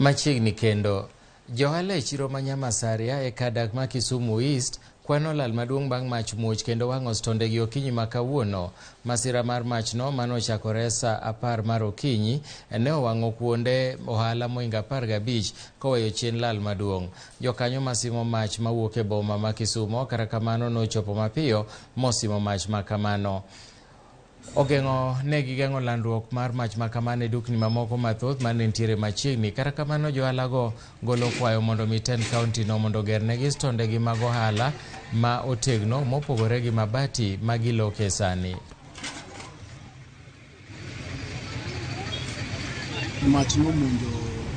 Machiegni kendo, johala e chiro ma Nyamasaria e kar dak ma Kisumu East kwano lal maduong' bang' mach muoch kendo wang'o stondegi okinyi ma kawuono. Masira mar machno manochakore sa 10 mar okinyi ne owang'o kuonde ohala mohingo 15 koweyo chien lal maduong'. Jokanyo masimo mach mawuok e boma ma Kisumo kata kamano nochopo mapiyo mosimo mach ma kamano. Ogeng'o ne gigeng'o landruok mar mach ma kamano e dukni mamoko mathoth mane nitiere machiegni. Kata kamano johalago golo kwayo mondo mi tend kaunti no mondo ogernegi stondegi mag ohala ma otegno mopogore gi mabati ma giloke sani. Mach nomonjo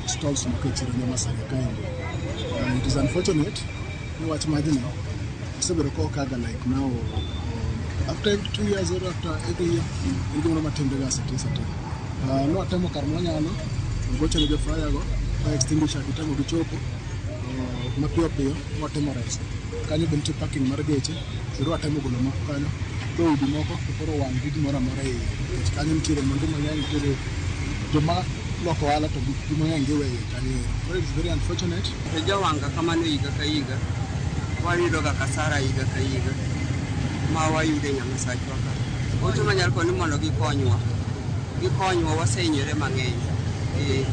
stalls moko e chiro Nyamasaria kaendi. It is unfortunate ni wach majni osebedo ka okaga like now after every 2 years or after every year en gimoro matimre ga sate sate. Nwatemo kar mwanyalo, wagocho ne jo fire go, fire extinguisher gitemo gichopo mapiyo piyo mwatemo reso. Kanyo be nitie parking mar geche, kendo watemo golo moko kanyo. Dhoudi moko to koro owang' gi gimoro amora e iye nikech kanyo nitiere mwandu mang'eny, nitiere joma loko ohala to gik mang'eny giweyo iye kanyo ero. Koro it is very unfortunate. To jawanga kamano higa ka higa, wayudo ga kasara higa ka higa ma wayudo e Nyamasachwa ka. Ocho manyalo koni mondo gikonywa, gikonywa wasehinyore mang'eny.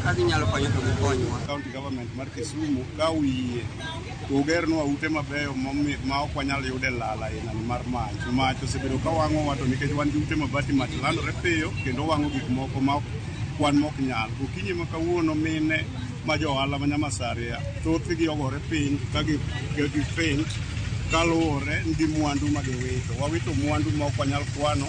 Ka ginyalo konyo to gikonywa. County government mar Kisumu ka oyie to ogernwa ute mabeyo ma ok wanyal yude lal aina ni mar mach. Mach osebedo ka wang'owa to nikech wan gi ute mabati mach landore piyo kendo wang'o gik moko ma kwan mok nyal. Okinyi ma kawuono mine ma jo ohala ma Nyamasaria thothgi ogore piny ka gi faint kaluwore gi mwandu ma giwito. Wawito mwandu ma ok wanyal kwano.